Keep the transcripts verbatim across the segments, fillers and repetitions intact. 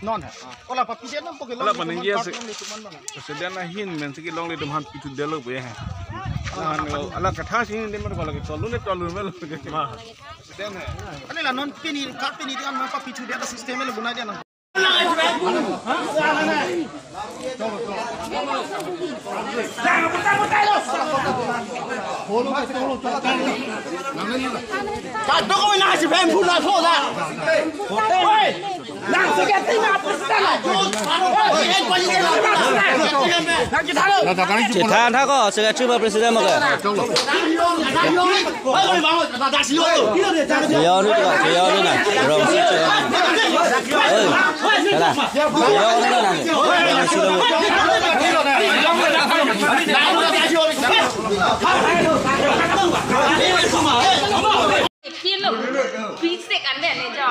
Non hai. Ola papi dia nam poke. Ola long paning dia se. President ahin men si kelongle atum aphan pithu detlo pu ya. Nah, hala kathang si neli mar kola ke tolu ne tolu melo. President hai. Ani la non pini, card pini dia nam papithu det system lo bunai dia non. Chethan tha ko, secretary ba president mo ke? Cheyo ni to, cheyo ni na. Rong si cheyo ni. Eh, salah. Cheyo ni na. Rong si cheyo ni. Kilo, bisik ande ne jo.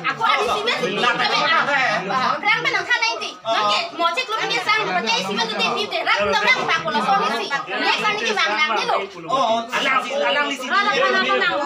Ako adi sime si kami, ah, rang benang kha nai ti. Nang ke mo chek lo ni sang, pakai sime tu te pi te rang benang rang pa ko la so ni si. Next ani ke bang nang ni lo. Oh, alang si, alang ni si. Alang, alang, alang.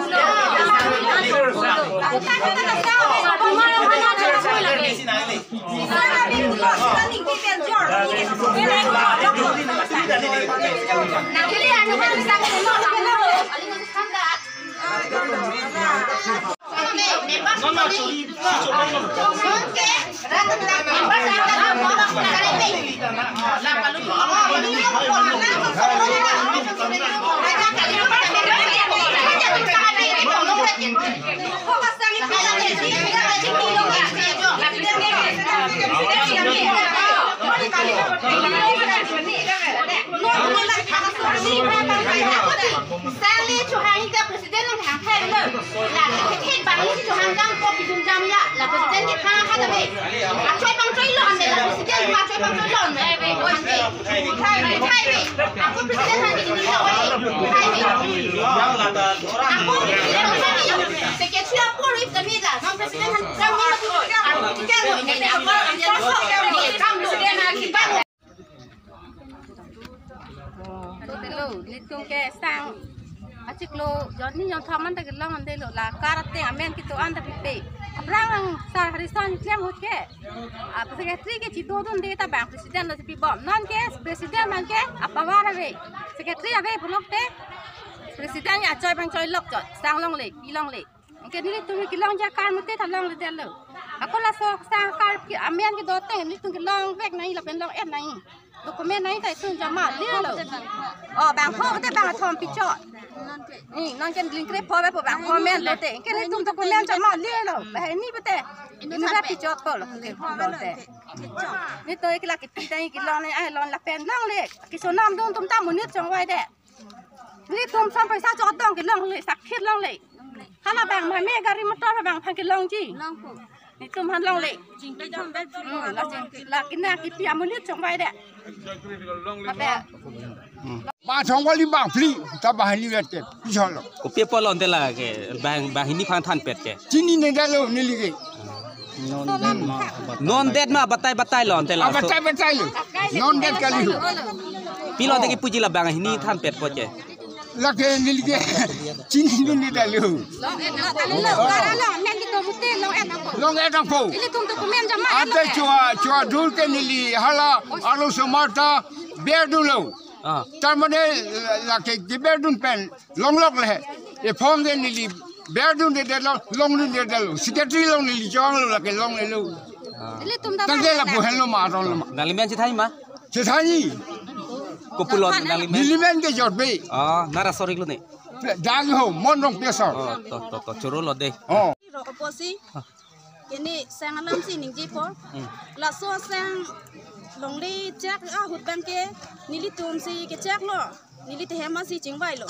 Sangli chuhang ta president nang hang thai lo. La thek bang ni chuhang kang ko pidun jam ya. La president ke kha kha ta be. Achoi bang choi lo ande la president ma choi bang choi lo ande. Thai be, thai be. Ako president han ni lo. Thai be. Ako president han ni lo. Secretary apo ri kami la. Non president han kami lo. Ako tiga lo ne ako ande lo. Kam lo. Totelo, nelitum ke sang achiklo, jonni jonni thaman ta kelong ande lo, la card ateng amen kedo-an ta pipe. Aphrang sar Harison klem ahut ke, ah, secretary ke chidodunde ta bang president lo chipibom. Non ke president bang ke apower ave. Secretary ave pulote president ya choi bang choi lok chot, sang longle, pi longle. Anke nelitum kelong ja card mate ta longledetlo. Ako laso sang card ke amen kedo ateng nelitum kelongvek nai lapen long-et nai. Document nai ta itum jama lelo. Oh, bangpho te bangthom pichot. Ni non ke link kre pho be pho bangpho men lote. Anke nelitum document jama lelo. Banghini pute. Inut ra pichot ko lo ke pho lote. Nelitum ke la kepi ta kelong nai ai lon lapen longle. Kesonam dun atum ta monit chongvai det. Nelitum som paisa chodong kelongle, sakit longle. Hala bang mame gari motor bang aphan kelongji. Nelitum aphan longle. Hmm, la jing, la kina kipi amonit chongvai det. Ape. Bang chongvai li bang phli, ta banghini vet ke. Pichot lo. Kopi apot lonte la ke, bang, banghini aphan thanpet ke. Chininedetlo neli ke. Non det ma batai batai lonte la. Ah, batai batai lo. Non det kali ho. Pi lonte kipuji la banghini thanpet po che. Lake neli ke chininedetlo. Long-et nangpo. Long-et nangpo. Ante chua, chua dur ke neli hala arloso amarta berdunlo. Ah. Tar mane lake keberdun pen longlokle. E form ke neli berdundedetlo, longdundedetlo. Secretary along neli jonglo lake longlelo. Ilitum ta tangte la bang buhen lo ma, aron lo ma. Nangli men Chethai ma? Chethai ni. Kopulo nangli men? Neli men ke Jorbe. Ah, nang ra asor iklo ne? Dang ho, Mon Rongpi asor. Oh, to, to, to, choro lo de. Oh. Ro apotsi. Kene sang alam si ningjepo. Hmm. Laso sang longle chak ahut abang ke nelitum si kechak lo. Neli tehem si chingvai lo.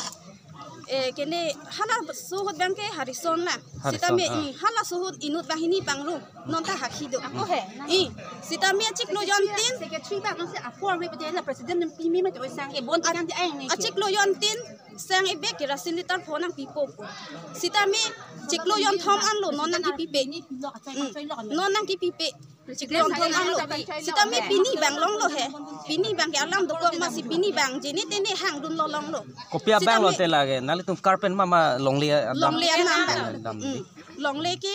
Eh, kene halaso ahut abang ke Harrison na. Harrison, sitame, ah. Hmm, halaso ahut inut banghini pangrum. Non ta hakhi do. Ako he. I, sitame achiklo jontin. Secretary ba nang si apor me pete la president nangpi me ma to sang ke bon a-, kan ti ai ne. Achiklo jontin sang ebag kerosene litre pho nangpipo. Sitame chiklo jonthom anlo non nangkipipe. Hmm. Non nangkipipe. Chiklo jonthom anlo. Sitame pini abang longlo he. Pini abang ke alam dokok masi pini abang jeni teni hangdun lo longlo. Kopi abang lo sitame te lake. Nangli tum karpen mama longle, ah, dam. Longle anam abang. Dam di. Hmm. Longle ke,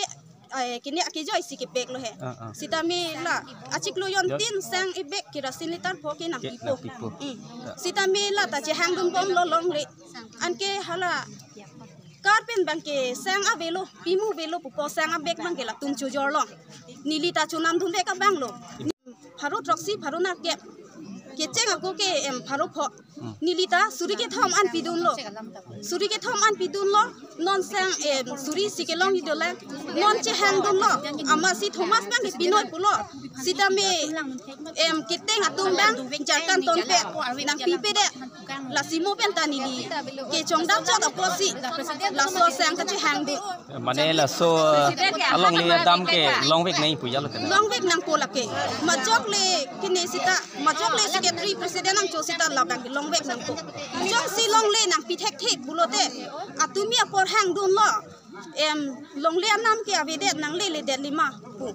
eh, kene akejoi si kepek lo he. Ah, ah. Sitame la achiklo jontin sang ebag kerosene litre pho ke nangpipo. Nangpipo. Hmm. Ya. Sitame la ta chehangdun bom lo longle. Anke hala karpen abang ke sang avelo, pimu avelo pupo sang abag abang ke latum chojor lo. Neli ta chonamdun vek abang lo. Pharo throksi, pharo nerkep. Kecheng ako ke, em, pharo pho. Hmm. Neli ta suri kethom an pidun lo. Suri kethom an pidun lo. Non sang, em, suri si kelong idolang. Non chehangdun lo. Amatsi Thomas abang ke pinoi pulo. Sitame, em, keteng atum abang jarkan tonpe nangpipe de. Lasi mo pen ta neli kechongdam chot apotsi laso sang kachehangdun. Mane laso, ah, alongle adam ke longvek nangji pu jalo kena. Longvek nangpo lake. Majok le kene sita, majok le secretary president nangcho sita labang ke longvek nangpo. Jongsi longle nangpi thekthe pulote, atumi apor hangdun lo. Em, longle anam ke avedet, nangleledet lima pu.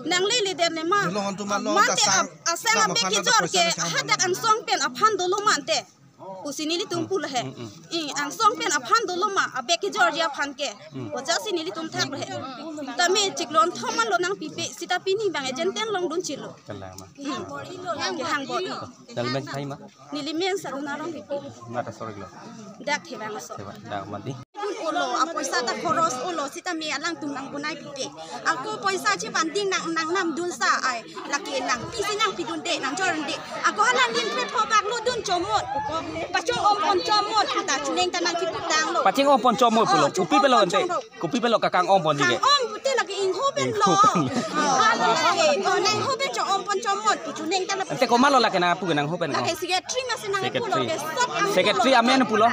Nangleledet lima. Long tu ma long. Mate ta sang, a-, asang ta abag ma kejor ta ke sang hadak angsong pen aphan dolo mante. Pusi nelitum pulo he. Mm, mm. I, angsong pen aphan dolo ma, abag kejorji aphan ke. Mm. Ojasi nelitum thaklo he. Tame chiklo jonthom anlo nangpipe, sita pini abang ejenten longdun chilo. Kalang ma. Hmm. Kehang bor. Nangli men Chethai ma? Neli men Saruna Rongpi. Nang ra asor iklo? Dak Thevang asor. Thevang, dak mati. Olo, apoisa ta khoros olo, sitame alangtum nangbonai pipe. Ako poisa chevanding nang, nangnamdun sa ai. Lake nangpi si nangpidunde, nangjorde. Ako hala nin pret pho bak lo dun chomot. Ako pachong-ong pon chomot. Kita chuneng ta nangkiputang lo. Pachong-ong pon chomot pulo. Oh, kopi pelo chong-ong ante? Chong-ong. Kopi pelo kakang-ong ponji ke? Kang-ong pute lake ingho pen lo. Ingho pen. Oh, lake. Oh, nangho pen chong-ong pon chomot. Chuneng ta la. Ante komat lo lake nangpu ke nangho pen? Lake secretary masi nangpu lo. Secretary. Ke sop ang secretary pulo. Amen pulo?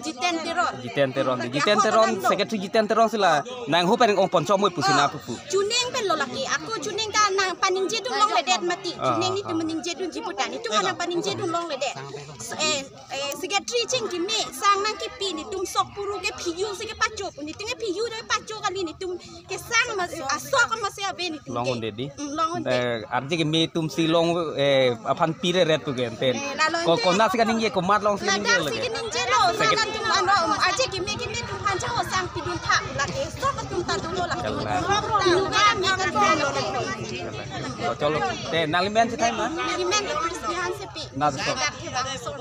Jiten Teron. Jiten Teron. Lake Jiten ako Teron, kenang lo. Secretary Jiten Teron si la nangho pen ong pon chomot pusi nangpu pu. Chuneng pen lo lake. Ako chuneng ta nangpaningjedun longledet mati. Ah, chuneng nelitum ah. Ningjedunji pu ta. Nelitum nangpaningjedun longledet. So, eh, Eh, secretary chingkimi, sang nangkipi nelitum sok puru ke piju si kepacho. Nelitum ke piju do pacho kali nelitum ke sang mas, asok masi ave nelitum ke. Long-un-e di. Mm, long-un-e. Eh, arje kimi atum si long, eh, aphan pire ret pu ke enten. Eh, lalo ko, ente. Konat si kaningje, komat long si kaningje lake. Ladak si kaningje lo, secretary. Sakan tum ano, arje kimi kimi atum aphan chahang sang pidun tha. Lake sok atum ta dolo lake. Kalang. Pinu kami kan dolo lake. Kalang. Cholo. Te nangli men Chethai ma? Neli men Christian Sepi. Nang so. Ladak ke bang so.